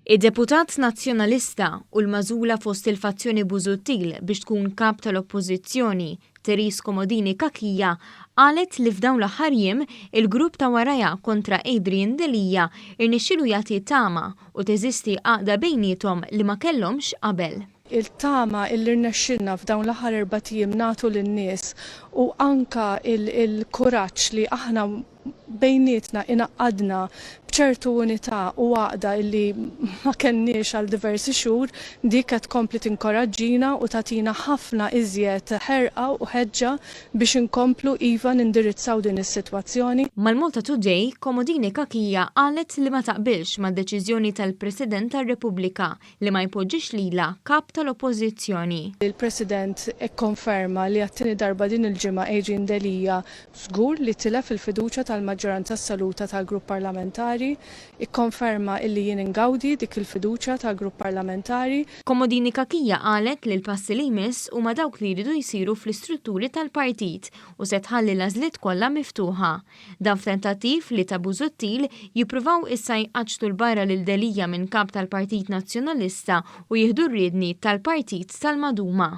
Id-deputat Nazzjonalista u l-magħżula fost il-fazzjoni Busuttil biex tkun Kap tal-Oppożizzjoni, Therese Comodini Cachia, qalet li f'dawn l-aħħar jiem il-grupp ta' warajha kontra Adrian Delia irnexxielu jagħti tama u teżisti għaqda bejniethom li ma kellhomx qabel. Il-tama illi rnexxilna f'dawn l-aħħar erbat ijiem nagħtu lin-nies u anka il-kuraġġ li aħna bejnietna ingħaqadna b'ċertu unità u għaqda illi ma kellniex għal diversi xhur, dik qed tkompli tinkoraġġina u tagħtina ħafna iżjed ħerqa u ħeġġa biex inkomplu iva nindirizzaw din is-sitwazzjoni. Mal-Malta Today, Comodini Cachia qalet li ma taqbilx mad-deċiżjoni tal-President tar-Repubblika li ma jpoġġix lilha Kap tal-Oppożizzjoni. Il-President ikkonferma li għat-tieni darba din il-ġimgħa Adrian Delia żgur li tilef il-fiduċja tal-maġġoranza assoluta tal-Grupp Parlamentari. Ikkonferma illi jien ingawdi dik il-fiduċja tal-Grupp Parlamentari. Comodini Cachia qalet li l-passi li jmiss huma dawk li jridu jsiru fl-istrutturi tal-partit u se tħalli l-għażliet kollha miftuħa. Dan f'tentattiv li ta' Busuttil jippruvaw issa jqaċċtu 'l barra lil Delia minn Kap tal-Partit Nazzjonalista u jieħdu r-riedni tal-Partit tal-Maduma.